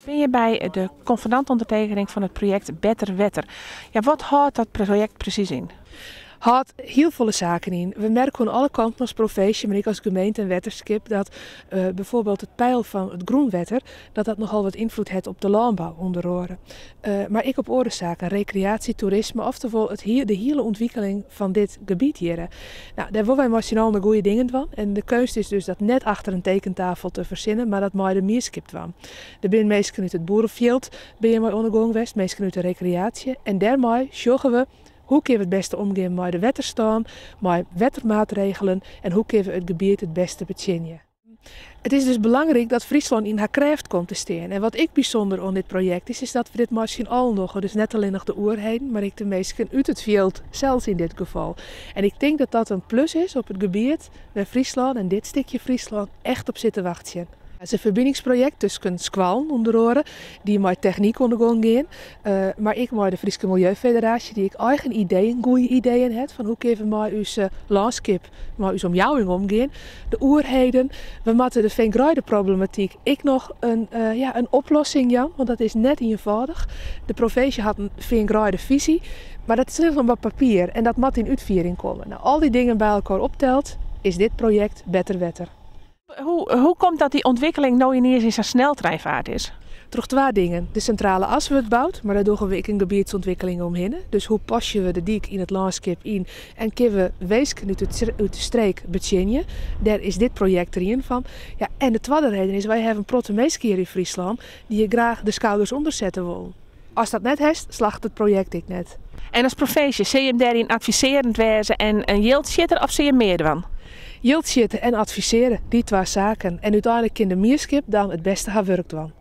Bin hjir by de konvenantondertekening fan it projekt Better Wetter. Ja, wat hâldt dat projekt presys yn? Hâldt hiel folle saken yn. We merke oan alle kanten as provinsje, mar ek as gemeente en wetterskip dat bijvoorbeeld it peil fan it grûnwetter, dat dat nochal wat ynfloed hat op de lânbou ûnder oare. Mar ek op oare saken, rekreaasje, toerisme, oftewol de hiele ûntwikkeling fan dit gebiet hjir. No, dêr wolle wy mei syn allen de goede dingen dwaan. En de keunst is dus dat net achter in tekentafel te fersinnen, mar dat mei de mienskip dwaan. Der binne minsken út it boerefjild binne hjir mei oan de gong west, minsken út de rekreaasje. En dêrmei sjogge we hoe kinne we it bêste omgean mei de wetterstân, mei wettermaatregelen en hoe kinne we it gebiet it bêste betsjinje. It is dus belangryk dat Fryslân yn har krêft komt te stean. En wat ek bysûnder oan dit projekt is, is dat we dit mei syn allen dogge. Dus net allinnich de oerheden, mar ek de minsken út it fjild sels yn dit gefal. En ik tink dat dat in plus is op it gebiet wêr Fryslân en dit stikje Fryslân echt op sit te wachtsjen. It is in ferbiningsprojekt tusken skoallen ûnder oare, dy't mei technyk oan de gong gean, mar ek mei de Fryske Miljeufederaasje, dy't ek eigen ideeën, goede ideeën hat fan hoe kinne we mei ús lânskip, mei ús omjouwing omgean. De oerheden, we moatte de feangreideproblematyk ek noch in, ja, in oplossing jaan, want dat is net ienfâldich. De provinsje hat in feangreidefisy, mar dat is noch op papier en dat moat yn útfiering komme. No, al dy dingen by elkoar opteld is dit projekt Better Wetter. Hoe komt dat dy ûntwikkeling no yniens yn sa'n sneltreinfaart is? Troch twa dingen. De Sintrale As wurdt boud, mar dêr dogge we ek in gebietsûntwikkeling omhinne. Dus hoe pasje we de dyk yn it lânskip yn en kinne we winsken út de streek betsjinje? Dêr is dit projekt der ien fan. Ja, en de twadde reden is, wy hawwe in protte minsken hjir yn Fryslân dy't graach de skouders ûnder sette wolle. Ast dat net hast, slagget it projekt ek net. En as provinsje, sille jim dêryn advisearjend wêze en in jildsjitter of sille jim mear dwaan? Jildsjitte en advisearje, dy twa saken. En úteinlik kin de mienskip dan it bêste har wurk dwaan.